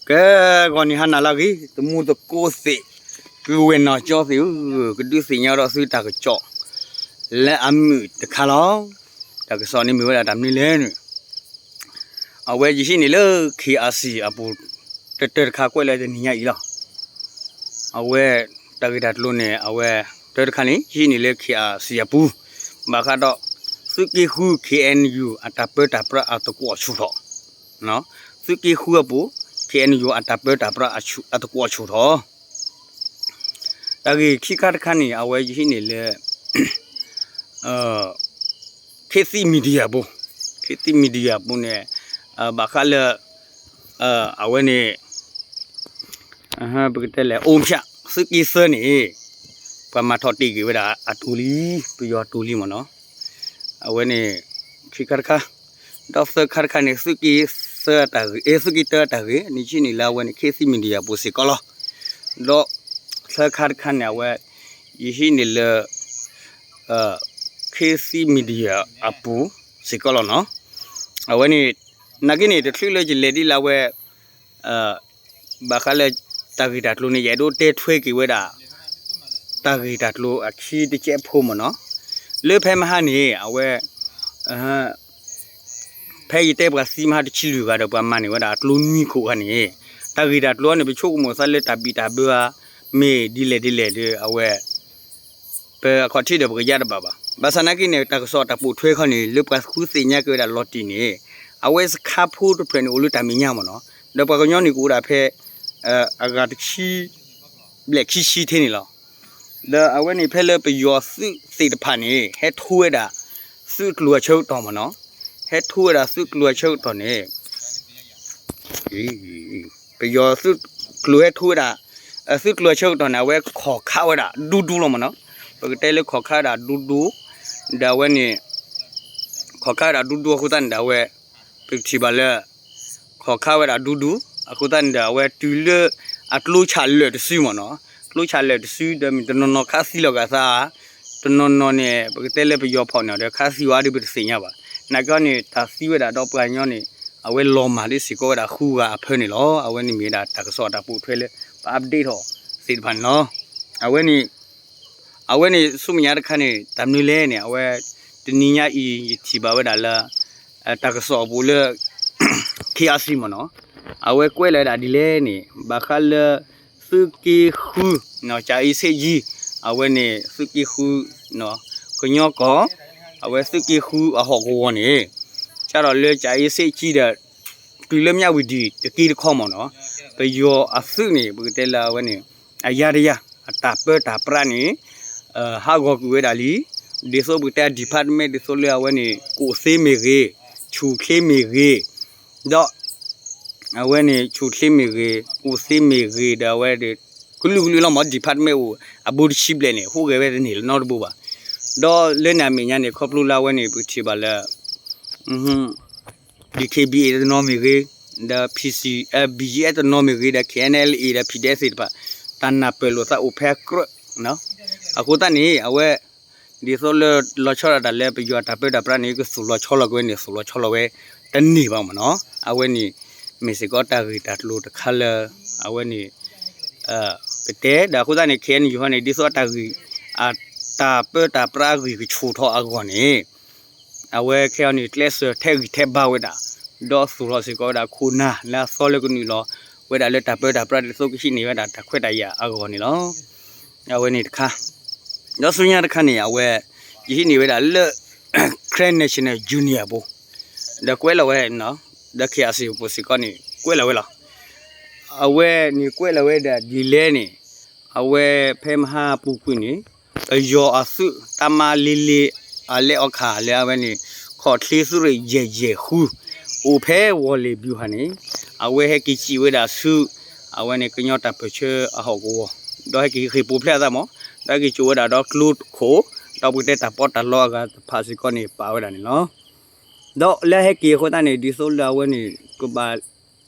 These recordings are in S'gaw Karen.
ကဲ ဂီၤနံၤဟါနၤလၢအဂ့ၤ သမူသကိးသ့ၣ် ပုၢ်ဝဲၢ်နီၢ်ကၠီသ့ၣ်ဧၢ, ကဒုးသ့ၣ်ညါဒီးသုတၢ်ကစီၣ် လၢအမုာ်တခါလီၤ. တၢ်ကစီၣ်န့ၣ်မ့ၢ်ဝဲဒၣ်တၢ်မနုၤလဲၣ်န့ၣ်, အဝဲယဟံးန့ၢ်လၢ ခ့အၣ်စံၣ် အပူၤ တတၢတခါကွဲးလၢတနံၤညါအံၤလီၤ. အဝဲ တၢ်ဂ့ၢ်တၢ်ကျိၤန့ၣ် အဝဲ တၢတခါန့ၣ် ယဟံးန့ၢ်လၢ ခ့အၣ်စံၣ် အပူၤ, ဘၣ်ဃးဒီး သုးက့ဃု ခ့ၣ်အဲၣ်ယူၣ် အတၢ်ပၢတၢ်ပြးအသကိးဆူၣ်ထီၣ်, သုးက့ဃုအပူၤ ခ့ၣ်အဲၣ်ယူၣ် အတၢ်ပၢတၢ်ပြးအသကိးဆူၣ်ထီၣ်. တၢ်ဂ့ၢ်ခံခါတခါန့ၣ် အဝဲယဟံးန့ၢ်လၢ ခေတ်သစ် Media ပူၤ, ခေတ်သစ် Media ပူၤန့ၣ် ဘၣ်ဃးလၢ အဝဲန့ၣ် ပကတဲလဲၣ် အိၣ်ဖျး သုးက့သၢန့ၣ် ပှၤမၤထီၣ်တ့ၢ်က့ၤဝဲဒၣ်အတိၢ်လံ, ပယီၤအတိၢ်လံမ့ၢ်နီၤ. အဝဲန့ၣ် ခံခါတခါ, ဒီးသၢခါတခါန့ၣ် သုးက့သၢအတၢ်ဂ့ၢ်, အဲ သုးက့တၢအတၢ်ဂ့ၢ် န့ၣ်ယဟံးန့ၢ်လၢအဝဲန့ၣ် ခေတ်သစ် Media ပူၤစ့ၢ်ကီးလီၤ. ဒီးသၢခါတခါန့ၣ် အဝဲ ယဟံးန့ၢ်လၢ ခေတ်သစ် Media အပူၤစ့ၢ်ကီးလီၤနီၤ. အဝဲန့ၣ် နာ်က့န့ၣ် တချုးလၢယလဲၤဒ်လၢအဝဲ ဘၣ်ဃးလၢ တၢ်ဂ့ၢ်တၢ်ကျိၤန့ၣ် ယအဲၣ်ဒိးတဲထွဲက့ၤဝဲဒၣ် တၢ်ဂ့ၢ်တၢ်ကျိၤအခံတကဲးဖိမ့ၢ်နီၤ. လၢဖဲမဟါန့ၣ် အဝဲ ဖဲယတဲပှၤသံမဟါတဆံလွံၢ်ဂၤဒီး ပှၤမၤန့ၢ်ဝဲဒၣ်အကျိနွံခိၣ်ဂၤန့ၣ် တၢ်ဂ့ၢ်တၢ်ကျိၤန့ၣ် ပဆိကမိၣ်သးလၢတၢ်ဘံၣ်တၢ်ဘၢဧါ မ့ၢ်ဒ်လဲၣ်ဒ်လဲၣ်ဒီး အဝဲ ပအခီၣ်ထံးဒီးပကယါတဘၣ်ဘၣ်. ဘၣ်ဆၣ်နာ်က့န့ၣ် တၢ်ကစီၣ်တၢ်ပိာ်ထွဲခီန့ၣ် လၢပှၤဃုသ့ၣ်ညါက့ၤဝဲဒၣ်လီၤတံၢ်န့ၣ် အဝဲစခါဖိတဖျၢၣ်န့ၣ် အိၣ်လၢတၢ်မဲာ်ညါမ့ၢ်နီၤ. ဒီးပှၤကညီန့ၣ်ကအိၣ်ဒၣ်ဖဲ အဂၤတဆံ ဘျဲၣ်ခံဆံထဲန့ၣ်လီၤ. ဒီးအဝဲန့ၣ်ဖဲလၢပယီၤသုးသ့ၣ်တဖၣ်န့ၣ် ဟဲထိဝဲဒၣ် သုးကျိၤအဆၢကတီၢ်မ့ၢ်နီၤ, ဟဲထိဝဲဒၣ်သုးကျိၤအဆၢကတီၢ်န့ၣ် ပယီၤသုးကျိၤဟဲထိဝဲဒၣ် သုးကျိၤအဆၢကတီၢ်န့ၣ် အဝဲခီၣ်ခးဝဲဒၣ်ဒူဒူလီၤမ့ၢ်နီၤ. ပကတဲလၢခီၣ်ခးဝဲဒၣ်ဒူဒူ ဒီးအဝဲန့ၣ် ခီၣ်ခးဝဲဒၣ်ဒူဒူအဃိသတးန့ၣ်ဒီး အဝဲ ပထံၣ်ဘၣ်လၢ ခီၣ်ခးဝဲဒၣ်ဒူဒူ အဃိသတးန့ၣ်ဒီး အဝဲတုၤလၢ အကျိဆၣ်လၢာ်တစုမ့ၢ်နီၤ, ကျိဆၣ်လၢာ်တစု ဒီးမ့ၢ်တနီၤနီၤခးသံလီၤဂာ်သး တနီၤနီၤန့ၣ် ပကတဲလၢပယီၤဖီၣ်န့ၣ်ဒီး ခးသံဝဲဒၣ်ပတသ့ၣ်ညါဘၣ်. နာ်က့န့ၣ် တၢ်သံဝဲဒၣ်ဒီးပှၤကညီန့ၣ် အဝဲလီၤမၢ်လၢစ့ၢ်ကီးဝဲဒၣ်ဃုဂၤအဖၢန့ၣ်လီၤ. အဝဲန့ၣ်မ့ၢ်ဝဲဒၣ်တၢ်ကစီၣ်တၢ်ပိာ်ထွဲလၢ ပ update ထီၣ်သ့ၣ်တဖၣ်န့ၣ်လီၤ. အဝဲန့ၣ် အဝဲန့ၣ်ဆူမဲာ်ညါတခါန့ၣ် တၢ်မနုၤလဲၣ်န့ၣ် အဝဲ တနံၤညါအံၤ ယထံၣ်ဘၣ်ဝဲဒၣ်လၢ တၢ်ကစီၣ်အပူၤလၢ ခ့အၣ်စံၣ်မ့ၢ်နီၤ, အဝဲကွဲးလီၤဝဲဒၣ်ဒ်လဲၣ်န့ၣ် ဘၣ်ဃးလၢ သုးက့ဃု ကၠၤအ့စ့ၣ်ကၠံ အဝဲန့ၣ် သုးက့ဃု ကညီကီၢ် အဝဲသုးက့ဃုအဟီၣ်ကဝီၤန့ၣ် ကဒီးလၢကၠၤအ့စ့ၣ်ကၠံဒီး တုၤလၢမၠးဝတံၣ်တက့တခီမ့ၢ်နီၤ, ပယီၤအသုးန့ၣ် ပကတဲလၢအဝဲန့ၣ် အယါတယါ အတၢ်ပၢတၢ်ပြးန့ၣ် ဟးဂီၤကွံာ်ဝဲဒၣ်လံ. ဒ်သိးပကတဲအ department ဒ်သိးလၢအဝဲန့ၣ် ကိၣ်သ့မ့ၢ်ဂ့ၤ, ဆူၣ်ချ့မ့ၢ်ဂ့ၤ, ဒီး အဝဲန့ၣ် ဆူၣ်ချ့မ့ၢ်ဂ့ၤ, ကိၣ်သ့မ့ၢ်ဂ့ၤ ဒီးအဝဲ ကလုာ်ကလုာ်လီၤမ့ၢ် department အိၣ် အဘူးတဆံဘျဲၣ်န့ၣ် ဟူးဂဲၤဝဲတန့ၢ်လၢၤနီတဘိဘၣ်. ဒီးလၢန့ၣ်အမဲာ်ညါန့ၣ် ခီဖျိလၢအဝဲန့ၣ် ပကထံၣ်ဘၣ်လၢ DKBA တနီၤမ့ၢ်ဂ့ၤ, ဒီး PC, BGF တနီၤမ့ၢ်ဂ့ၤ ဒီး KNLA ဒီး PDF သ့ၣ်တဖၣ် တၢ်နၢ်ပၢၢ်လိာ်သးအိၣ်ဖဲအကြၢး အဃိသတးန့ၣ် အဝဲ ဒ်သိးလၢလီၤဆီဒၣ်တၢ်လၢပယီၤတၢ်ပၢတၢ်ပြးန့ၣ် ကသူၣ်လီၤဆီလီၤက့ၤဝဲန့ၣ် သူၣ်လီၤဆီလီၤဝဲတန့ၢ်ဘၣ်မ့ၢ်နီၤ. အဝဲန့ၣ် မ့ၢ်စ့ၢ်ကီးတၢ်ဂ့ၢ်တၢ်ကျိၤတခါလၢ အဝဲန့ၣ် ပတဲ ဒီးအဃိသတးန့ၣ် KNU ဟီန့ၣ် ဒ်သိးအတၢ်ဂ့ၢ် အတၢ်ပၢတၢ်ပြးအဂ့ၢ်ကဆူၣ်ထီၣ်အဂီၢ်န့ၣ် အဝဲခဲအံၤန့ၣ် ကျဲးစၢးထဲးဂံၢ်ထဲးဘါဝဲဒၣ် ဒီးသူၣ်ထီၣ်စ့ၢ်ကီးဝဲဒၣ်ခိၣ်နၢ်လၢအသီလၢကနုာ်လီၤဝဲဒၣ်လၢတၢ်ပၢတၢ်ပြးဒ်သိးကဟံးန့ၢ်ဝဲဒၣ်တၢ်ခွဲးတၢ်ယာ်အဂီၢ်န့ၣ်လီၤ. အဝဲန့ၣ်တခါ ဒီးဆူညါတခါန့ၣ် အဝဲ ယဟံးန့ၢ်ဝဲဒၣ်လၢ Karen National Union အပူၤ ဒီးကွဲးလီၤဝဲ ဒီး ခ့အၣ်စံၣ် အပူၤစ့ၢ်ကီးန့ၣ် ကွဲးလီၤဝဲလီၤ. အဝဲန့ၣ်ကွဲးလီၤဝဲဒၣ်ဒ်လဲၣ်န့ၣ် အဝဲဖဲမဟါပူၤကွံာ်န့ၣ် ပယီၤအသုး တၢ်မၤလ့လ့ အလဲအီခၣ်လၢအဝဲန့ၣ် ခီၣ်ချ့သုးရ့ၣ်ယဲၢ်ယဲၢ်ဃု အိၣ်ဖဲဝီၤလ့ၣ်ဘျူးဟၣ်န့ၣ် အဝဲဟဲက့ၤစံၣ်ဝဲဒၣ်ဆူ အဝဲန့ၣ်ကညီတၢ်ပၢၢ်ဆၢအဟီၣ်ကဝီၤ ဒီးဟဲက့ၤဃ့ၢ်ပူၤဖျဲးအသးမး ဒီးဟဲက့ၤစိာ်ဝဲဒၣ်ဒီးကျိခိၣ် ဒီးပကတဲတၢ်ပီးတၢ်လီအဂၤတဖၣ်စ့ၢ်ကီးန့ၣ် ပာ်ဝဲဒၣ်န့ၣ်လီၤ. ဒီးလၢဟဲက့ၤအဃိသတးန့ၣ် ဒ်သိးလၢအဝဲန့ၣ် ကဘၣ်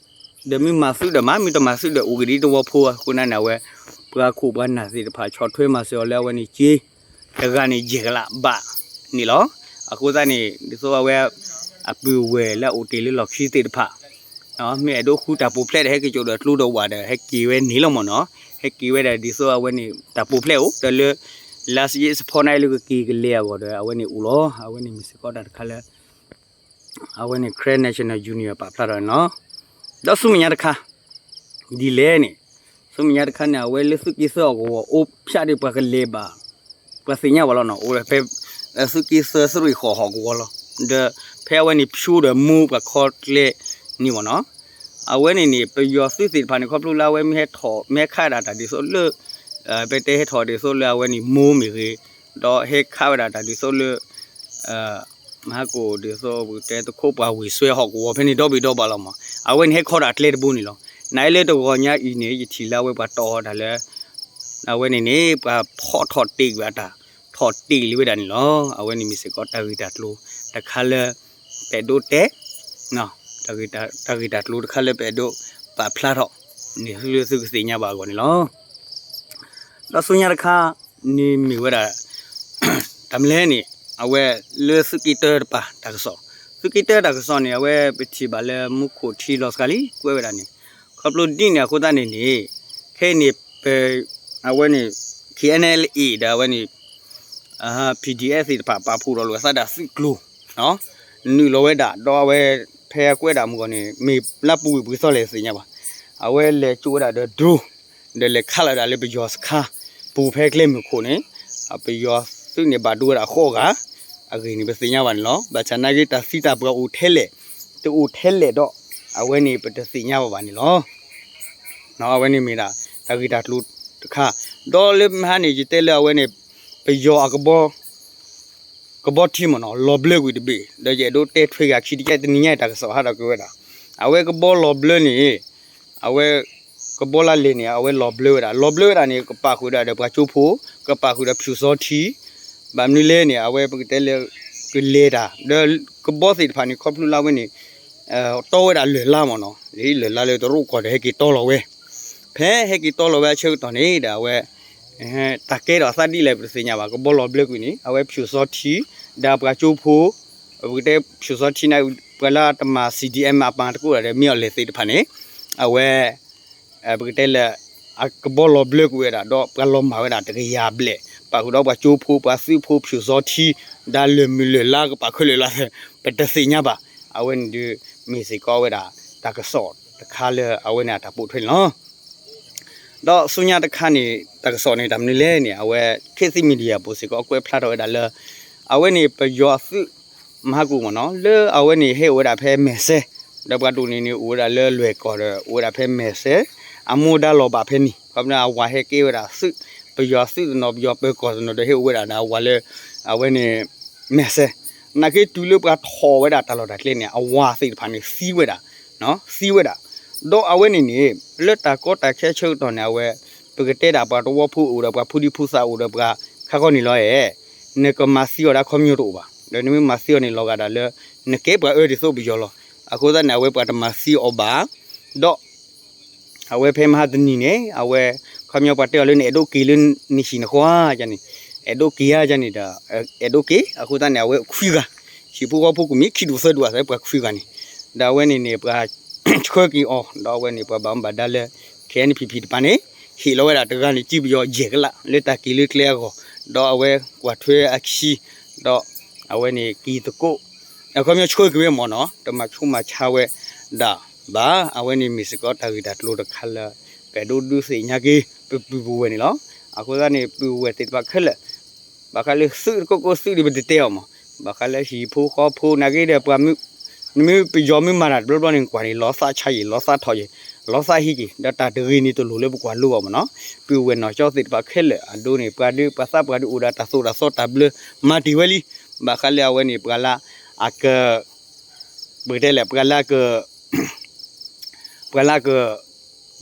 ဒီးမ့ၢ်မၤသုးဒီးမၤ မ့ၢ်တမၤသုးဒီးအိၣ်က့ၤဒ်တဝီဖိအဃိန့ၣ် အဝဲ ပှၤခိၣ်ပှၤနၢ်သ့ၣ်တဖၣ်ဆီၣ်ထွဲမၤစၢၤအီၤလၢအဝဲန့ၣ်က့ တဂၤန့ၣ်ယဲၢ်ကလးဘးန့ၣ်လီၤ. အဃိသတးန့ၣ် ဒ်သိးအဝဲ အပုၢ်ဝဲၢ်လၢအအိၣ်တ့ၢ်လၢလီၢ်ခံသ့ၣ်တဖၣ် မ့ၢ်အဲၣ်ဒိးဃုတၢ်ပူၤဖျဲးဒီး ဟဲက့ၤကၠိဒီးကျိဒီးဝၣ်ဒီး ဟဲက့ၤဝဲန့ၣ်လီၤမ့ၢ်နီၤ. ဟဲက့ၤဝဲဒၣ်ဒ်သိးအဝဲန့ၣ် တၢ်ပူၤဖျဲးအိၣ်ဒီးလၢ လါစ့စဖီနါအံၤလၢကက့ၤကလဲၤအဂီၢ်ဒီး အဝဲန့ၣ်အိၣ်လီၤ. အဝဲန့ၣ်မ့ၢ်စ့ၢ်ကီးတၢ်တခါလၢ အဝဲန့ၣ် Karen National Union ပာ်ဖျါထီၣ်န့ၣ်လီၤ. ဒီးဆူမဲာ်ညါတခါ ဒ်လဲၣ်န့ၣ်, ဆူမဲာ်ညါတခါန့ၣ် အဝဲလၢသုးက့သၢဟီၣ်ကဝီၤအိၣ်ဖျဲးဒီးပှၤကလဲၤဘၣ် ပှၤသ့ၣ်ညါဘၣ်လီၤနီၤ, အိၣ်ဖဲ သုးက့သၢသုးရ့ၣ်ဃီၣ်ဟီၣ်ကဝီၤလီၤ. ဒီးဖဲအဝဲန့ၣ်ဖၠိဒီးမိၢ်ပှၤခီကျဲန့ၣ်မ့ၢ်နီၤ, အဝဲန့ၣ်န့ၣ် ပယီၤသုးသ့ၣ်တဖၣ်န့ၣ် ခီဖျိလၢအဝဲမ့ၢ်ဟဲထီၣ် မ့ၢ်ဟဲခးဝဲဒၣ်တၢ်ဒ်သိးလၢ ပတဲဟဲထီၣ်ဒ်သိးလၢအဝဲန့ၣ်မိၢ်မ့ၢ်ဂ့ၤ, ဒီးဟဲခးဝဲဒၣ်တၢ်ဒ်သိးလၢ မဟါကိၣ်ဒ်သိးပကတဲသခိးပှၢ်ဝ့ၢ်စွဲဟီၣ်ကဝီၤဖဲန့ၣ်ဒီဘ့ၣ်ဒီဘၣ်လီၤမး, အဝဲန့ၣ်ဟဲခီဒၣ်ကျဲတဘိန့ၣ်လီၤ. နအံၤလၢတဂီၤညါအံၤန့ၣ် ယထံၣ်လၢအဝဲပှၤတီၢ်အီၤတၢ်လၢ အဝဲန့ၣ်န့ၣ် ပှၤဖီၣ်ထီၣ်တ့ၢ်ကွံာ်အတၢ် ထီၣ်တ့ၢ်လံဝဲဒၣ်န့ၣ်လီၤ. အဝဲန့ၣ်မ့ၢ်စ့ၢ်ကီးတၢ်ဂ့ၢ်တၢ်ကျိၤတခါလၢ ပအဲၣ်ဒိးတဲ တၢ်ဂ့ၢ်တၢ်ဂ့ၢ်တၢ်ကျိၤတခါလၢပအဲၣ်ဒိးပာ်ဖျါထီၣ်န့ၣ် သုလၢသုကသ့ၣ်ညါဘၣ်အဂီၢ်န့ၣ်လီၤ. ဒီးဆူညါတခါန့ၣ်မ့ၢ်ဝဲဒၣ် တၢ်မနုၤလဲၣ်န့ၣ် အဝဲလၢသုးက့တၢတပၤတၢ်ကစီၣ်, သုးက့တၢတၢ်ကစီၣ်န့ၣ် အဝဲပထံၣ်ဘၣ်လၢမူခိၣ်ထံလီၤစှၤလံ ကွဲးဝဲဒၣ်န့ၣ်, ခီဖျိဒ်န့ၣ်အဃိသတးန့ၣ်န့ၣ် ခဲအံၤန့ၣ် ပ အဝဲန့ၣ် K N L A ဒီးအဝဲန့ၣ် P D F သ့ၣ်တဖၣ် ပာ်ဖှိၣ်ထီၣ်လိာ်အသးဒၣ်သုးကျိၤ နုာ်လီၤဝဲဒၣ် ဒီးအဝဲ ဖဲအကွဲးဒၣ်မုၢ်ဂီၢ်န့ၣ် မ့ၢ်လၢပူၤဝံၤပှဲၤသီလဲၣ်သ့ၣ်ညါဘၣ်. အဝဲလဲၤကၠိဝဲဒၣ်ဒီး drone ဒီးလဲၤခးလီၤဝဲဒၣ်လၢပယီၤစခါပူၤဖဲကျဲမုၢ်ခိၣ်န့ၣ် ပယီၤသုးန့ၣ်ဘၣ်ဒိဝဲဒၣ်ဃိးဂၤ အဂ့ၢ်န့ၣ် ပသ့ၣ်ညါဘၣ်န့ၣ်လီၤ. ဘၣ်ဆၣ်နာ်က့တၢ်သံတၢ်ပှၢ်အိၣ်ထဲလဲၣ် တအိၣ်ထဲလဲၣ်ဒီး အဝဲန့ၣ်ပတသ့ၣ်ညါဘၣ်ဘၣ်န့ၣ်လီၤ. အဝဲန့ၣ်မ့ၢ်ဒၣ် တၢ်ဂ့ၢ်တၢ်ကျိၤတခါ, ဒီးလၢမဟါန့ၣ် ယတဲလၢအဝဲန့ၣ် ပယီၤအကဘီ ကဘီထံမ့ၢ်နီၤ လီၤဘျၢကွံာ်တဘ့ၣ် ဒီးယအဲၣ်ဒိးတဲထွဲဂၤခံတကဲတနံၤညါတၢ်ကစီၣ်ဟးထီၣ်က့ၤဝဲဒၣ် အဝဲကဘီလီၤဘျၢန့ၣ် အဝဲ ကဘီလၢလဲၤန့ၣ် အဝဲလီၤဘျၢဝဲဒၣ် လီၤဘျၢဝဲဒၣ်န့ၣ် ကပာ်ဃုာ်ဒီးပှၤကၠိဖိ ကပာ်ဃုာ်ဒီးဖၠူၣ်စီထံ ဘၣ်မနုၤလဲၣ်န့ၣ် အဝဲပကတဲလၢ ကလဲၤတၢ် ဒီးကဘီသ့ၣ်တဖၣ်န့ၣ် ခီဖျိလၢအဝဲန့ၣ် တီဝဲဒၣ်လၢၢ်လါမ့ၢ်နီၤ လၢၢ်လါလၢတရူးကီၢ်ဒီးဟဲက့ၤတီလီၤဝဲ ဖဲဟဲက့ၤတီလီၤဝဲအဆၢကတီၢ်န့ၣ်ဒီးအဝဲ တၢ်ကဲထီၣ်အသးဒ်လဲၣ်ပတသ့ၣ်ညါဘၣ် ကဘီလီၤဘျၢကွံာ်န့ၣ် အဝဲဖၠူၣ်စီထံ ဒီးပှၤကၠိဖိ ပကတဲဖၠူၣ်စီထံန့ၣ် ပှၤလၢတမၤ C D M အပၣ်တကိးဒီးမ့ၢ်အီၤလဲၣ်သ့ၣ်တဖၣ်န့ၣ် အဝဲ ပကတဲလၢ အကဘီလီၤဘျၢကွံာ်ဝဲဒၣ် ဒီးပှၤလီၤမၢ်ဝဲဒၣ်တကယၤဘျဲၣ် ပာ်ဃုာ်ဒီးပှၤကၠိဖိ ပှၤသုးဖိ ဖၠူၣ်စီထံ ဒီးလၢၢ်မုၢ်လၢၢ်လါကပာ်ခၢလၢာ်လါ ပတသ့ၣ်ညါဘၣ် အဝဲန့ၣ်ဒုး မ့ၢ်စ့ၢ်ကီးဝဲဒၣ် တၢ်ကစီၣ်တခါလၢအဝဲန့ၣ်အတၢ်ပိာ်ထွဲန့ၣ်လီၤ. ဒီးဆူညါတခါန့ၣ် တၢ်ကစီၣ်န့ၣ် တၢ်မနုၤလဲၣ်န့ၣ် အဝဲ ခေတ်သစ် Media ပူၤစ့ၢ်ကီးကွဲးဖျါထီၣ်ဝဲဒၣ်လၢ အဝဲန့ၣ်ပယီၤသုး မဟါကိၣ်မ့ၢ်နီၤ လၢအဝဲန့ၣ်ဟဲအိၣ်ဝဲဒၣ်ဖဲမဲာ်စဲ ဒီးပှၤဒိၣ်န့ၣ်န့ၣ် အိၣ်ဝဲဒၣ်လၢလွဲၢ်ကီၢ်ဒီး အိၣ်ဝဲဒၣ်ဖဲမဲာ်စဲ အမိၢ်ဒါလီၤဘၣ်ဖဲန့ၣ် ခီဖျိအဝၤဟဲကဲဝဲဒၣ်သုး ပယီၤသုးတနီၤ ပယီၤပၢၤကီၢ်တနီၤဒီးဟဲအိၣ်ဝဲဒၣ်ဒီးအဝၤလၢ အဝဲန့ၣ် မဲာ်စဲ နာ်က့တုၤလၢပှၤထီၣ်ဝဲဒၣ်တၢ်လီၢ်တၢ်ကျဲန့ၣ် အဝၤသ့ၣ်တဖၣ်န့ၣ်သံဝဲဒၣ် သံဝဲဒၣ် ဒီးအဝဲန့ၣ်န့ၣ် လၢတၢ်ကီတၢ်ခဲဆၢကတီၢ်န့ၣ် အဝဲ ပကတဲဒၣ်ပှၤသဝီဖိအိၣ်ဒီးပှၤဖိဒံဖိသၣ်အိၣ်ဒီးပှၤခါခီန့ၣ်လီၤဧၢ နကမၤသံအီၤဒၣ်ခီပညီတအိၣ်ဘၣ် ဒီးနမ့ၢ်မၤသံအီၤန့ၣ်လီၤဂာ်ဒၣ်လၢ နကဲပှၤအၢဒ်သိးပယီၤလီၤ. အဃိသတးန့ၣ် အဝဲပှၤတမၤသံအီၤဘၣ် ဒီး အဝဲဖဲမဟါတနံၤန့ၣ် အဝဲ ခီပညီပှၤတဲအီၤလၢနအဲၣ်ဒိးက့ၤလၢနဟံၣ်နဃီဧါန့ၣ် အဲၣ်ဒိးက့ၤဧါန့ၣ်ဒီး အဲၣ်ဒိးက့ၤ အဃိသတးန့ၣ် အဝဲခွံဂၤ ဟံၣ်ဖိဃီဖိကမ့ၢ်ခံဒူၣ်သၢဒူၣ်အသး ပှၤခွံဂၤန့ၣ် ဒီးအဝဲန့ၣ်န့ၣ် ပှၤဆှၢက့ၤအီၤ ဒီးအဝဲန့ၣ် ပှၤဘၣ်မူဘၣ်ဒါလၢ K N P P တပၤန့ၣ် ဟ့ၣ်လီၤဝဲဒၣ်တဂၤန့ၣ် စံၣ်ပယီၤယဲၢ်ကလး လၢတၢ်က့ၤလၢကျဲအဂီၢ် ဒီးအဝဲကွၢ်ထွဲအခံ ဒီးအဝဲန့ၣ်က့ၤသကိး အခီပညီဆှၢက့ၤဝဲမ့ၢ်နီၤ တမၤဆိမၤဆါဝဲဒၣ်ဘၣ် အဝဲန့ၣ်မ့ၢ်စ့ၢ်ကီးတၢ်ဂ့ၢ်တၢ်ကျိၤတခါလၢ ပအဲၣ်ဒိးဒုးသ့ၣ်ညါက့ၤ ပပုၢ်ပဝဲၢ်န့ၣ်လီၤ. အဃိသတးန့ၣ် ပုၢ်ဝဲၢ်သ့ၣ်တဖၣ်ခဲလၢာ် ဘၣ်ဃးလၢသုးတကိးကိးသုးဒ်ပတတဲအီၤမး ဘၣ်ဃးလၢဟံၣ်ဖိဃီဖိနာ်က့ဒီး ပှၤမ့ၢ်ပယီၤမ့ၢ်မၤတၢ်တဘျီဘျီန့ၣ် ကွၢ်န့ၣ် လီၤသးဆါယံာ် လီၤသးထီၣ်ယံာ် လီၤသးဟံးက့ၤ ဒီးတၢ်တဂ့ၤန့ၣ်တလိၣ်လၢပကွၢ်လိအီၤမ့ၢ်နီၤ ပုၢ်ဝဲၢ်နီၢ်ကၠီသ့ၣ်တဖၣ်ခဲလၢာ် အဒိန့ၣ် ပှၤဒုးပှၤသးပှၢ်ဒုးအိၣ်ဒီးတၢ်သိၣ်တၢ်သီတၢ်ဘျၢ မၤတ့ၢ်ဝဲလံ ဘၣ်ဃးလၢအဝဲန့ၣ် ပှၤလၢအက ပကတဲလဲၣ် ပှၤလၢအက ပှၤလၢအက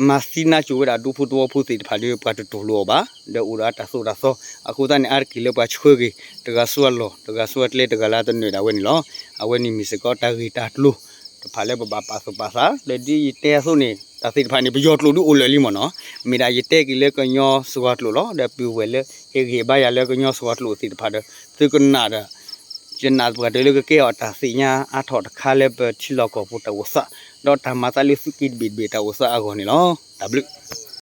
မၤသံနါစိၤဝဲဒၣ်ဒူဖိသဝီဖိသ့ၣ်တဖၣ်ဒီး ပှၤတတူၢ်လိာ်အီၤဘၣ် ဒီးအိၣ်ဒီးအတၢ်သိၣ်တၢ်သီ အဃိသတးန့ၣ် အါတက့ၢ်လၢပှၤဆှၢက့ၤ တဂၤဆူအလီၢ် တဂၤဆူအကျဲ တဂၤလၢတနၢၤဒၣ်ဝဲန့ၣ်လီၤ. အဝဲန့ၣ်မ့ၢ်စ့ၢ်ကီးတၢ်ဂ့ၢ်တၢ်ကျိၤ တဖၣ်လၢပဘၣ်ပာ်သူၣ်ပာ်သး ဒီးဒ်ယတဲအသိးန့ၣ် တၢ်သ့ၣ်တဖၣ်န့ၣ် ပယီၤကျိာ်ဒုးအိၣ်လၢာ်လံမ့ၢ်နီၤ မ့ၢ်ဒၣ်ယတဲက့ၤလၢကညီစှီၤကျိာ်လီၤ ဒီးပုၢ်ဝဲၢ်လၢဟ့ၣ်ဂံၢ်ဘါယၤလၢကညီစှီၤကျိာ်သ့ၣ်တဖၣ်ဒီး သုကနၣ်ဒီး ယနာ်သပှၢ်တၢၢ်လၢကကဲအီၤတၢ်သ့ၣ်ညါအါထီၣ်တခါလၢပထံလီၢ်ကီၢ်ပူၤတၢ်အိၣ်သး ဒီးတၢ်မၤသးလၢသုးက့တဘ့ၣ်တဘ့ၣ်တၢ်အိၣ်သးအဂီၢ်န့ၣ်လီၤ. တၢ်ဘျုး